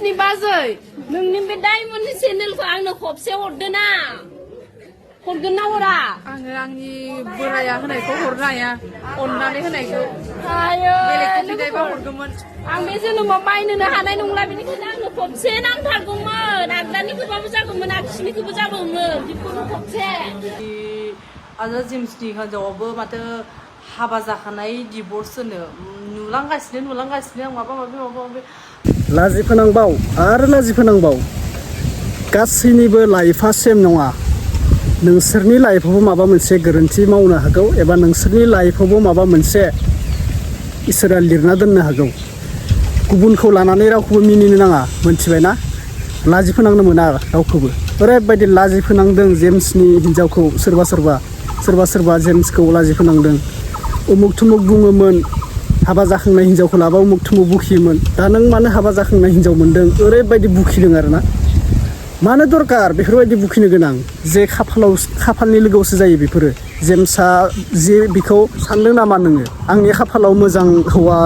जेम्सनि बाजै नोंनि बे डायमन्डनि चेनेलखौ आंनो खबसे हरदो ना हरगोन ना हरा आङो आंनि बोराया होनायखौ हरनो हाया अननानै होनायखौ आयो बेलेगखौ बिदायबा हरगौमोन आं बे जोनोमाव बायनोनो हानाय नंला बेनिखायनो आंनो खबसे नांथारगौमोन आगदानिखौबाबो जागौमोन आगसिनिखौबो जागौमोन जिखुनु खबसे आरो जेम्सनि हिन्जावाबो माथो हाबा जाखानाय डिभर्स होनो नुलांगासिनो आं माबा माबि लाजि फोनांबाव आरो लाजि फोनांबाव गासैनिबो लाइफआ सेम नङा नोंसोरनि लाइफआवबो माबा मोनसे गोरोन्थि मावनो हागौ एबा नोंसोरनि लाइफआवबो माबा मोनसे इसोरा लिरना दोननो हागौ गुबुनखौ लानानै रावखौबो मिनिनो नाङा मोनथिबायना लाजि फोनांनो मोना रावखौबो ओरैबायदि लाजि फोनांदों जेम्सनि हिन्जावखौ सोरबा जेम्सखौ लाजि फोनांदों उमुक थुमुक बुङोमोन हाबा जाखांनाय हिन्जावखौ लाबा उमुक थुमुक बुखियोमोन दा नों मानो हाबा जाखांनाय हिन्जाव मोन्दों ओरैबायदि बुखिदों आरोना मानो दरकार बेफोरबायदि बुखिनो गोनां जे खाफालनि लोगोआवसो जायो बेफोरो जेम्सआ जे बिखौ सानदों नामा नोङो आंनि खाफालाव मोजां हौवा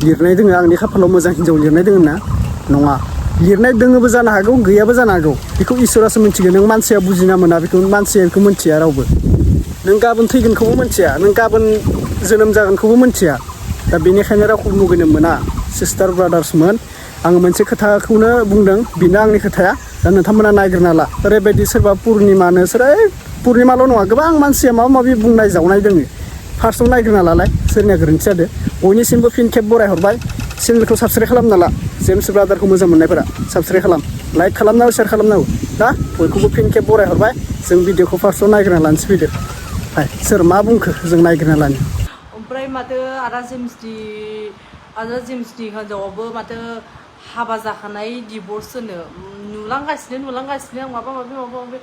लिरनाय दोङो आंनि खाफालाव मोजां हिन्जाव लिरनाय दोङो ना नङा लिरनाय दोङोबो जानो हागौ गैयाबो जानो हागौ बेखौ इसोरासो मिथिगोन नों मानसिया बुजिना मोना बेखौ मानसिया बेखौ मिथिया रावबो नों गाबोन थैगोनखौबो मिथिया नों गाबोन जोनोम जागोनखौबो मिथिया दा बेनिखायनो रावखौबो मुगैनो मोना सिस्टार ब्रादार्समोन आङो मोनसे खोथाखौनो बुंदों बेनो आंनि खोथाया दा नोंथांमोना नायग्रोना ला ओरैबायदि सोरबा पुर्निमानो पुर्निमाल' नङा गोबां मानसिया माबा माबि बुंनाय जावनाय दोङो फार्स्टआव नायग्रोना लालाय सोरनिया गोरोन्थि जादों बयनिसिमबो फिन खेब बरायहरबाय चेनेलखौ साबस्क्राइब खालामना ला जेम्स ब्रादारखौ मोजां मोननायफोरा साबस्क्राइब खालाम लाइक खालामनांगौ शेयार खालामनांगौ दा बयखौबो फिन खेब बरायहरबाय जों भिडिअखौ फार्स्टआव नायग्रोना लानोसै फैदो हाय सोर मा बुंखो जों नायग्रोना लानो ओमफ्राय माथो आदा जेम्सनि हिन्जावाबो माथो हाबा जाखानाय डिभर्स होनो नुलांगासिनो आं माबा माबि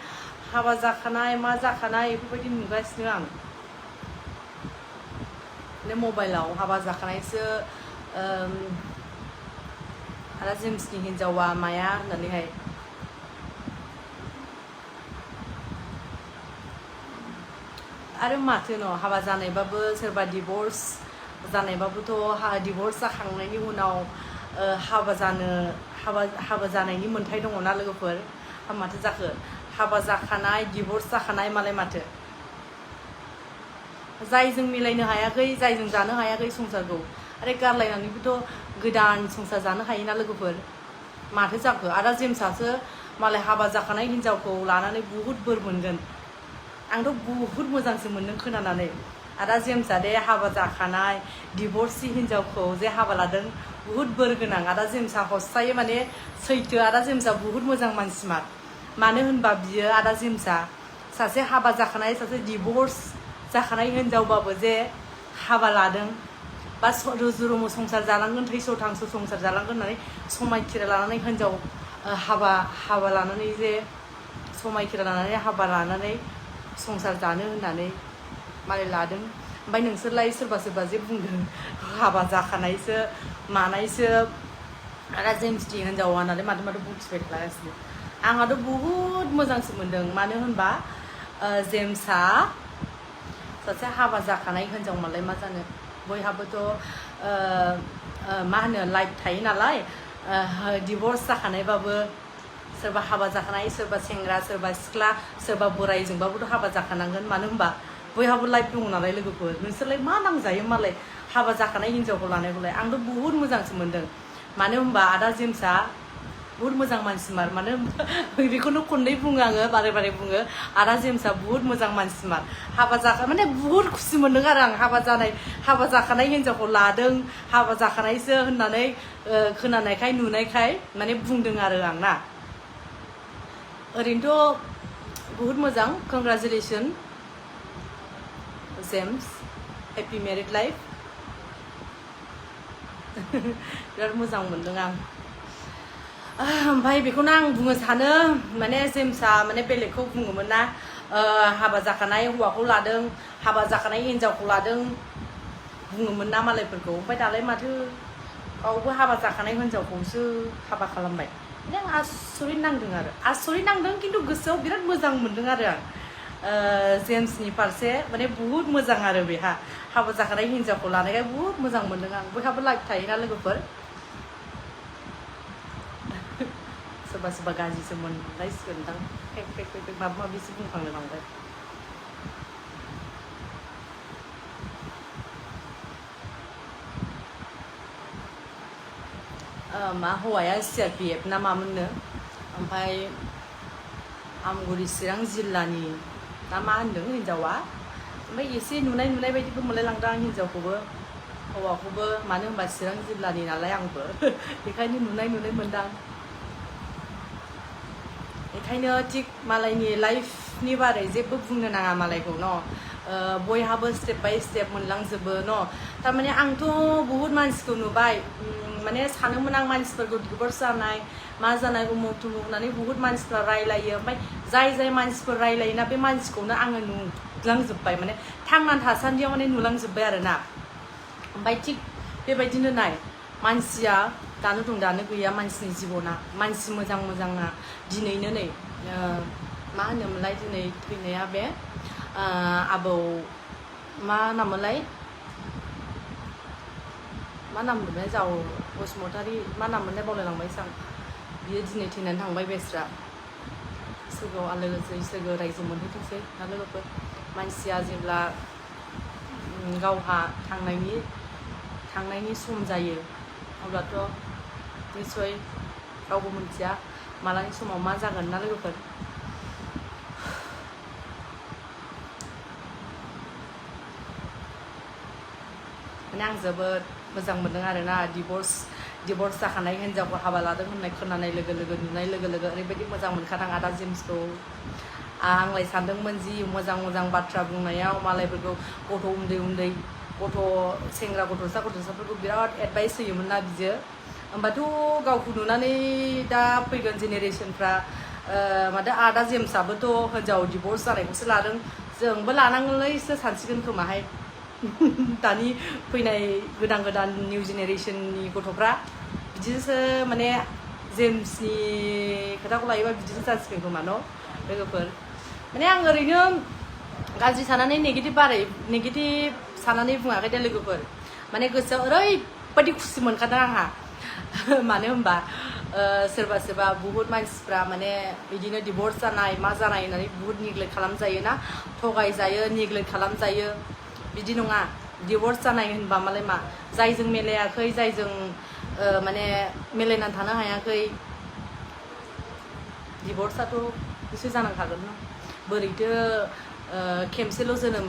हाबा जाखानाय मा जाखानाय बेफोरबायदि नुगासिनो आं मबाइलाव हाबा जाखानायसो आदा जेम्सनि हिन्जावा माया होननानैहाय आरो माथो न' हाबा जानायबाबो सोरबा डिभर्स जानायबाबोथ' डिभर्स जाखांनायनि उनाव हाबा जानायनि मोन्थाय दङ ना लोगोफोर माथो जाखो हाबा जाखानाय डिभर्स जाखानाय मालाय माथो जायजों मिलायनो हायाखै जायजों जानो हायाखै संसारखौ आरो गारलायनानैबोथ' गोदान संसार जानो हायोना लोगोफोर माथो जाखो आदा जेम्सआसो मालाय हाबा जाखानाय हिन्जावखौ लानानै बुहुत बोर मोनगोन आंथ' बुहुत मोजांसो मोन्दों खोनानानै आदा जेम्सआ दे हाबा जाखानाय डिभर्सि हिन्जावखौ जे हाबा लादों बुहुत बोर गोनां आदा जेम्सआ हसायो माने सैथो आदा जेम्सआ बुहुत मोजां मानसिमार मानो होनबा बियो आदा जेम्सआ सासे हाबा जाखानाय सासे डिभर्स जाखानाय हिन्जावबाबो जे हाबा लादों बा रुजु रुमु संसार जालांगोन थैस' थांस' संसार जालांगोन होननानै समायखिरा लानानै हिन्जाव हाबा लानानै जे समायखिरा लानानै हाबा लानानै संसार जानो होननानै मालाय लादों ओमफ्राय नोंसोरलाय सोरबा जे बुंदों हाबा जाखानायसो मानायसो आदा जेम्सनि हिन्जावा होननानै माथो बुंथिबाय थागासिनो आंहाथ' बुहुत मोजांसो मोन्दों मानो होनबा जेम्सआ सासे हाबा जाखानाय हिन्जाव मालाय मा जानो बयहाबोथ' मा होनो लाइफ थायो नालाय डिभर्स जाखानायबाबो सोरबा हाबा जाखानाय सोरबा सेंग्रा सोरबा सिख्ला सोरबा बोरायजोंबाबोथ' हाबा जाखानांगोन मानो होनबा बयहाबो लाइफ दङ नालाय लोगोफोर नोंसोरलाय मा नांजायो मालाय हाबा जाखानाय हिन्जावखौ लानायखौलाय आंथ' बुहुत मोजांसो मोन्दों मानो होनबा आदा जेम्सआ बुहुत मोजां मानसिमार मानो होनबा बेखौनो खननै बुङो आङो बारे बुङो आदा जेम्सआ बुहुत मोजां मानसिमार हाबा माने बुहुत खुसि मोन्दों आरो आं हाबा जाखानाय हिन्जावखौ लादों हाबा जाखानायसो होननानै खोनानायखाय नुनायखाय माने बुंदों आरो आं ना ओरैनोथ' बुहुत मोजां congratulation James happy married life बिराद मोजां मोन्दों आं ओमफ्राय बेखौनो आं बुंनो सानो माने जेम्सआ माने बेलेगखौ बुङोमोन ना हाबा जाखानाय हौवाखौ लादों हाबा जाखानाय हिन्जावखौ लादों बुङोमोन ना मालायफोरखौ ओमफ्राय दालाय माथो गावबो हाबा जाखानाय हिन्जावखौसो हाबा खालामबाय माने आं आसरित नांदों खिन्थु गोसोआव बिराद मोजां मोन्दों आरो आं जेम्सनि फारसे माने बुहुत मोजां आरो बेहा हाबा जाखानाय हिन्जावखौ लानायखाय बुहुत मोजां मोन्दों आं बयहाबो लाइफ थायोना लोगोफोर सोरबा सोरबा गाज्रिसो मोनलायसिगोनदां फेक फेक फेक फेक माबा माबिसो बुंफ्लांनो लांबाय मा हौवाया CRPF ना मामोननो ओमफ्राय आमगुरि चिरां जिल्लानि ना मा होनदों हिन्जावा ओमफ्राय एसे नुनाय बायदिबो मोनलायलांदों आं हिन्जावखौबो हौवाखौबो मानो होनबा चिरां जिल्लानि नालाय आंबो बेखायनो नुनाय मोनदां बेखायनो थिग मालायनि लाइफनि बारै जेबो बुंनो नाङा मालायखौ न बयहाबो स्टेप बाय स्टेप मोनलांजोबो न थारमाने आंथ' बुहुत मानसिखौ नुबाय माने सानोमोन आं मानसिफोरखौ डिभर्स जानाय मा जानाय उमुक तुमुक होननानै बुहुत मानसिफ्रा रायलायो ओमफ्राय जाय मानसिफोर रायलायोना बे मानसिखौनो आङो नुलांजोब्बाय माने थांनानै थासान्दियाव माने नुलांजोब्बाय आरोना ओमफ्राय थिग बेबायदिनो नाय मानसिया दानो दं दानो गैया मानसिनि जिबना मानसि मोजाङा दिनैनो नै मा होनोमोनलाय दिनै थैनाया बे आबौ मा नाममोनलाय मा नाम मोनलाय जाव बसुमतारी मा नाम मोनलाय बावलायलांबायसो आं बियो दिनै थैनानै थांबाय बेस्रा सोरगोआव आलो गोजोनै सोरगो रायजो मोनहैथोंसै ना लोगोफोर मानसिया जेब्ला गावहा थांनायनि सम जायो अब्लाथ' निस्सय रावबो मिथिया मालानि समाव मा जागोन ना लोगोफोर माने आं जोबोद मोजां मोनदों आरोना डिभर्स जाखानाय हिन्जावखौ हाबा लादों होननाय खोनानाय लोगो लोगो नुनाय लोगो लोगो ओरैबायदि मोजां मोनखादों आदा जेम्सखौ आंलाय सानदोंमोन जि मोजां बाथ्रा बुंनायाव मालायफोरखौ गथ' उन्दै गथ' सेंग्रा गथ'साफोरखौ बिराद एडभाइस होयोमोन ना बियो होमबाथ' गावखौ नुनानै दा फैगोन जेनेरेसनफ्रा माथो आदा जेम्सआबोथ' हिन्जाव डिभर्स जानायखौसो लादों जोंबो लानांगोनलैसो सानसिगोन खोमाहाय दानि फैनाय गोदान निउ जेनेरेसननि गथ'फ्रा बिदिसो माने जेम्सनि खोथाखौ लायोबा बिदिसो जासिगोन खोमा न' लोगोफोर माने आं ओरैनो गाज्रि सानानै नेगेटिभ सानानै बुङाखै दे लोगोफोर माने गोसोआव ओरैबायदि खुसि मोनखादों आंहा मानो होनबा सोरबा बुहुत मानसिफ्रा माने बिदिनो डिभर्स जानाय मा जानाय होननानै बुहुत नेग्लेक्ट खालामजायो ना थगायजायो नेग्लेक्ट खालामजायो बिदि नङा डिभर्स जानाय होनबा मालाय मा जायजों मिलायाखै जायजों माने मिलायनानै थानो हायाखै डिभर्सआथ' बिसोर जानांखागोन न बोरैथो खेमसेल' जोनोम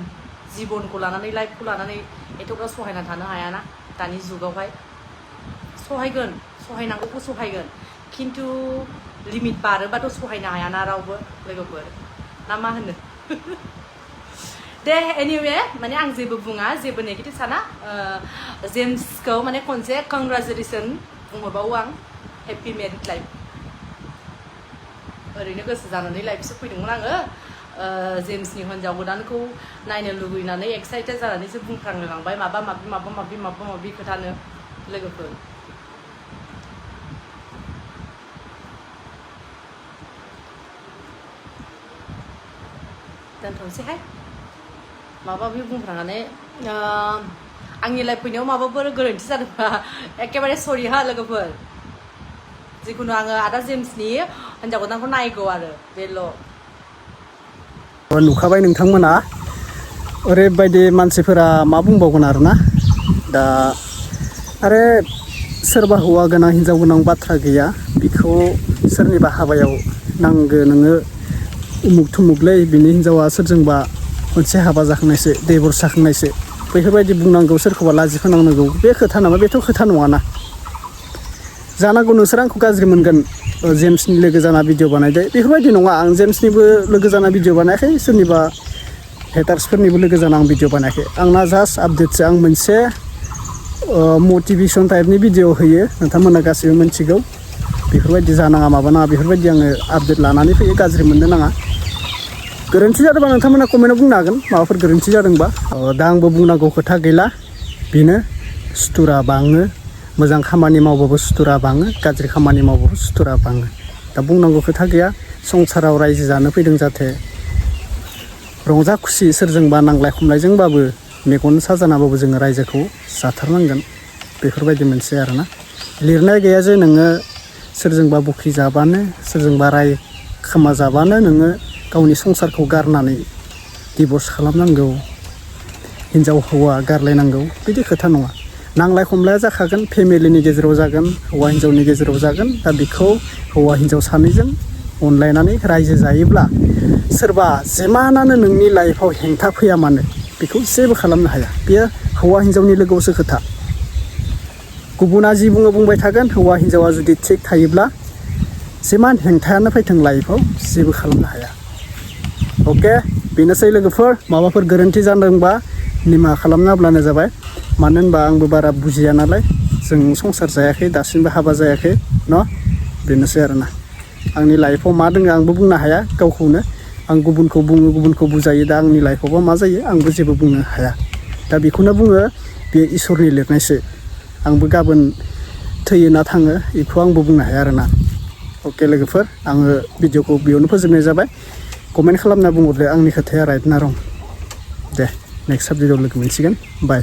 जिबनखौ लानानै लाइफखौ लानानै एथ'ग्रा सहायना थानो हायाना दानि जुगावहाय सहायनांगौखौ सहायगोन खिन्थु लिमिट बारोबाथ' सहायनो हायाना रावबो लोगोफोर ना मा होनो दे एनिवे माने आं जेबो बुङा जेबो नेगेटिभ साना जेम्सखौ माने खनसे कंग्रेचुलेसन बुंहरबावो आं हेपि मेरिड लाइफ ओरैनो गोसो जानानै लाइफसो फैदोंमोन आङो जेम्सनि हिन्जाव गोदानखौ नायनो लुबैनानै एक्साइटेड जानानैसो बुंफ्रांलांबाय माबा माबि खोथानो लोगोफोर दोनथ'नोसैहाय माबा बुंफ्रांनानै आंनि लाइफ फैनायाव माबाफोर गोरोन्थि जादोंबा एखेबारे सरि हा लोगोफोर जिखुनु आङो आदा जेम्सनि हिन्जाव गोदानखौ नायगौ आरो बेल' नुखाबाय नोंथांमोना ओरैबायदि मानसिफोरा मा बुंबावगोन आरोना दा आरो सोरबा हौवा गोनां हिन्जाव गोनां बाथ्रा गैया बिखौ सोरनिबा हाबायाव नांगो नोङो उमुक थुमुकलै बिनि हिन्जावा सोरजोंबा मोनसे हाबा जाखांनायसो डिभर्स जाखांनायसो बेफोरबायदि बुंनांगौ सोरखौबा लाजि फोनांनांगौ बे खोथा नामा बेथ' खोथा नङाना जानांगौ नोंसोर आंखौ गाज्रि मोनगोन जेम्सनि लोगो जाना भिडिअ बानायदो बेफोरबायदि नङा आं जेम्सनिबो लोगो जाना भिडिअ बानायाखै सोरनिबा हेटार्सफोरनिबो लोगो जाना आं भिडिअ बानायाखै आंना जास्ट आपडेटसो आं मोनसे मटिभेसन टाइपनि भिडिअ होयो नोंथांमोना गासैबो मिथिगौ बेफोरबायदि जानाङा माबानाङा बेफोरबायदि आङो आपडेट लानानै फैयो गाज्रि मोननो नाङा गोरोन्थि जादोंबा नोंथांमोना कमेन्टआव बुंनो हागोन माबाफोर गोरोन्थि जादोंबा दा आंबो बुंनांगौ खोथा गैला बेनो सुथुरा बाङो मोजां खामानि मावबाबो सुथुरा बाङो गाज्रि खामानि मावबाबो सुथुरा बाङो दा बुंनांगौ खोथा गैया संसाराव रायजो जानो फैदों जाहाथे रंजा खुसि सोरजोंबा नांलाय खमलायजोंबाबो मेगन साजानाबाबो जोङो रायजोखौ जाथारनांगोन बेफोरबायदि मोनसे आरोना लिरनाय गैया जे नोङो सोरजोंबा बखि जाबानो सोरजोंबा राय खोमा जाबानो नोङो गावनि संसारखौ गारनानै डिभर्स खालामनांगौ हिन्जाव हौवा गारलायनांगौ बिदि खोथा नङा नांलाय खमलाया जाखागोन फेमिलिनि गेजेराव जागोन हौवा हिन्जावनि गेजेराव जागोन दा बेखौ हौवा हिन्जाव सानैजों अनलायनानै रायजो जायोब्ला सोरबा जेमानानो नोंनि लाइफआव हेंथा फैया मानो बेखौ जेबो खालामनो हाया बेयो हौवा हिन्जावनि लोगोआवसो खोथा गुबुना जि बुङो बुंबाय थागोन हौवा हिन्जावा जुदि थिग थायोब्ला जेमान हेंथायानो फैथों लाइफआव जेबो खालामनो हाया अके बेनोसै लोगोफोर माबाफोर गोरोन्थि जादोंबा निमाहा खालामना होब्लानो जाबाय मानो होनबा आंबो बारा बुजिया नालाय जों संसार जायाखै दासिमबो हाबा जायाखै न बेनोसै आरोना आंनि लाइफआव मा दङ आंबो बुंनो हाया गावखौनो आं गुबुनखौ बुङो गुबुनखौ बुजायो दा आंनि लाइफआवबा मा जायो आंबो जेबो बुंनो हाया दा बेखौनो बुङो बे इसोरनि लिरनायसो आंबो गाबोन थैयो ना थाङो बेखौ आंबो बुंनो हाया आरोना अके लोगोफोर आङो भिडिअखौ बेयावनो फोजोबनाय जाबाय कमेन्ट खालामना बुंहरदो आंनि खोथाया राइट ना रं दे नेक्स्ट भिडिअ लोगो मोनसिगोन बाय